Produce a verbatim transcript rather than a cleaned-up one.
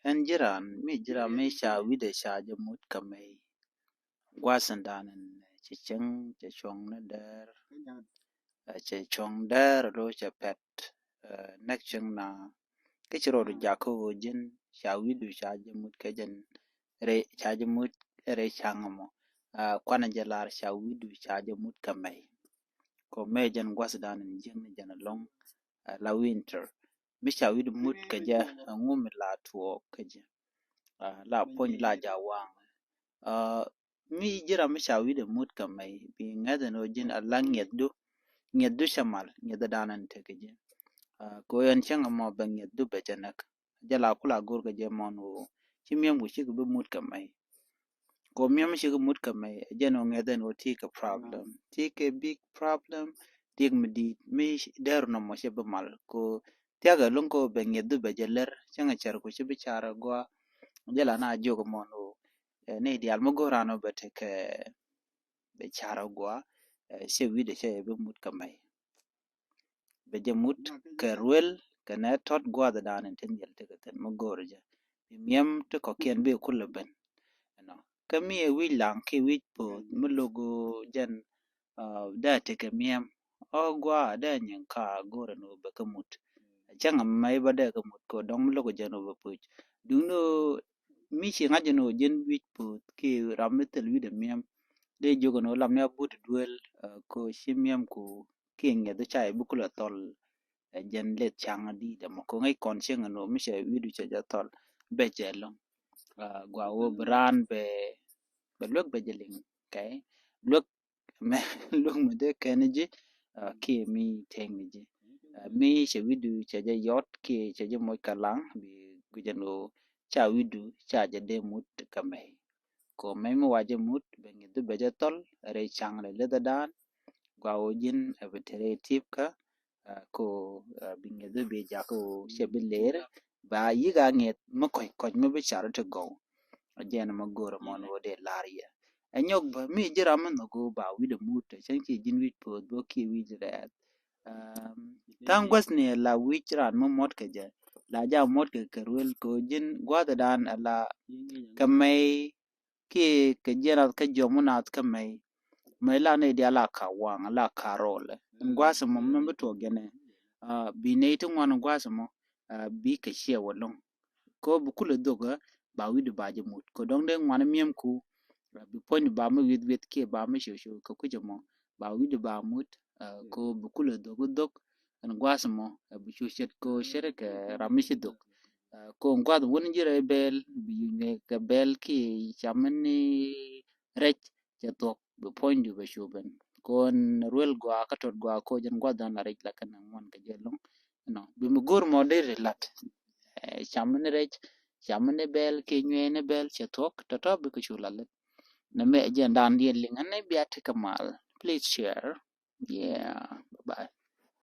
Ɛn ji̱ raan mi ji̱ raan mi ca wi̱dɛ ca jɛ mut kɛ mɛy. Gua̱a̱th in da̱a̱n in cɛ cieŋ cɛ cuɔ̱ŋ ni däär. Cɛ cuɔ̱ŋ däär lo cɛ pɛt. Näk cieŋ na kä ci rɔɔdu jakä ɣöö ji̱n ca wi̱du ca jɛ mut kɛ jɛn rɛy ca jɛ mut rɛy ca̱ŋ mɔ. Kuanɛ jɛ lar ca wi̱du ca jɛ mut kɛ mɛy. Kɔ mɛy jɛn gua̱a̱th in da̱a̱n in ji̱n ni jɛn ɛlɔ̱ŋ. La winter mi ca wi̱du mut kɛ jɛ ɛŋu mi la tuɔɔk kä jɛ. La puɔ̱ny la ja waŋ. Mi ji̱ ram mi ca wi̱dɛ mut kɛ mɛy bi ŋäth ɛn ɣöö ji̱n ala ŋiɛthdu. Ŋiɛthdu cɛ mal ŋiɛthdu da̱a̱n ɛn tekɛ ji̱. Kɛ ɣöö ɛn cäŋ ɛmɔ bɛ ŋiɛthdu bɛ jɛ näk. Jɛ la kula go̱r kɛ jɛ mɔn ɣöö ci mi̱em ku cikɛ bi mut kɛ mɛy. Kɛ ɣöö mi̱em cikɛ mut kɛ mɛy ɛ jɛn ɣöö ŋiɛth ɛn ɣöö ti kɛ problem, ti kɛ big problem. Ti kɛ mi di̱i̱t mi dɛr nɔmɔ cɛ bi mal kɛ ɣöö thia̱kɛ lo̱ŋ kɛ ɣöö bɛ ŋiɛthdu bɛ jɛ lär cäŋɛ cär ku ci bi car ɛ gɔaa. Jɛ la na jiök mɔn ɣöö ni diaal mi go̱o̱r an ɣöö bɛ tekɛ bɛ car ɛ gɔaa. Cɛ wi̱dɛ cɛ bi mut kɛ mɛy. Bɛ jɛ mut kɛ ruel kɛ nɛ tɔt gua̱a̱th dan in tin yɛl tekɛ thin mi go̱o̱r jɛ. Bi mi̱em ti kɔ̱kiɛn bi kulɛ ben. Kä mi ɛ wi̱c laŋ ki wi̱c poth mi lo̱k jɛn dee tekɛ mi̱em. Ɔ gɔaa dee nyiŋ ka go̱o̱r ɛn ɣöö bɛ kä mut. Cäŋ ɛmɛ i̱ bä dee kä mut kɛ dɔ̱ŋ mi lo̱k jɛn ɣöö bɛ puc. Duŋni ɣöö mi ci ŋa̱c jɛn ɣöö ji̱n wi̱c poth ki ram mi thil wi̱dɛ mi̱em. Dee jiök ɛn ɣöö lam ni a but duel kɛ ɣöö ci mi̱em ku ki ŋiɛth ca i̱ bi kulɛ thɔl. Jɛn leth ca̱ŋ di̱i̱t ɛmɔ kɛ ŋäc kɔn cieŋ ɛn ɣöö mi cɛ wi̱du cɛ jɛ thɔl bɛ cɛ lo̱ŋ. Gua ɣöö bi raan bɛ bɛ luäk bɛ jɛ liŋ kɛ luäk mɛ luäk mi dee kɛn ji̱. Kiɛ mi tɛŋ ni ji̱ mi cɛ wi̱du cɛ jɛ yɔt kiɛ cɛ jɛ moc kɛ laŋ bi guic ɛn ɣöö ca wi̱du ca jɛ dee mut kɛ mɛy. Kɛ ɣöö mɛy mi wa jɛ mut bɛ ŋi̱th bi bɛ jɛ thɔl rɛy ca̱ŋ rɛy leth ɛ daan. Gua ɣöö ji̱n ɛ bi te rɛy tip kä kɛ ɣöö bi ŋi̱th bi bi jak kɛ ɣöö cɛ bi ler. Ba yik a ŋi̱th mi kɔc kɔc mi bi car ti gɔw. Jɛn mi go̱o̱r mɔn ɣöö dee lar yɛ ɛ nyɔk bä mi ji̱ ram mi nhɔk ɣöö ba wi̱dɛ mut ɛ cäŋ ci ji̱n wi̱c poth bä kiɛ wi̱c rɛɛth. Tha̱a̱ŋ guäthni la wi̱c raan mi muɔ̱t kɛ jɛ la ja muɔ̱t kɛ kɛ ruel kɛ ɣöö ji̱n gua̱a̱th dan ala kɛ mɛy. Kiɛ kɛ jiɛn nath kä jiɔm wä nath kä mɛy. Mɛy la nɛy diaal la ka waŋ la ka rɔɔlɛ. Ɛn gua̱a̱th ɛmɔ mɛn bi tuɔɔk jɛnɛ. Bi nɛy ti ŋuan gua̱a̱th ɛmɔ bi kɛ ciɛ wä lo̱ŋ. Kɛ ɣöö bi kulɛ dhok ɛ ba wi̱du ba jɛ mut kɛ dɔ̱ŋ dee ŋuan mi̱em ku. Bi puɔ̱ny ba mi wi̱th wi̱th kiɛ ba mi ciö ciö kɛ kui̱c ɛmɔ ba wi̱du ba mut. Kɛ ɣöö bi kulɛ dhok dhok. Ɛn gua̱a̱th ɛmɔ ɛ bi cu ce̱t kɛ ɣöö ce̱t kɛ ram mi ci dhok. Kɛ ɣöö gua̱a̱th wun ji̱ rɛy bɛɛl bi yunyɛ kɛ bɛɛl kiɛ cam ni rɛc cɛ thuɔ̱k bi puɔ̱nydu bɛ cu ben. Kɛ ɣöö ɛn ruel gɔaa kä tot gɔaa kɛ ɣöö jɛn gua̱a̱th dan la rɛc la kɛn ŋuan kɛ jɛ lo̱ŋ. Ɛnɔ bi mi go̱o̱r mɔ dee ri lat. Cam ni rɛc cam ni bɛɛl kiɛ nyuɛɛ ni bɛɛl cɛ thuɔ̱k tɔ̱tɔ̱ bikɛ cu la lät. Nɛ mɛ jɛn dan diɛn liŋ ɛn ni bia tekɛ mal. Please share. Yeah, bye bye.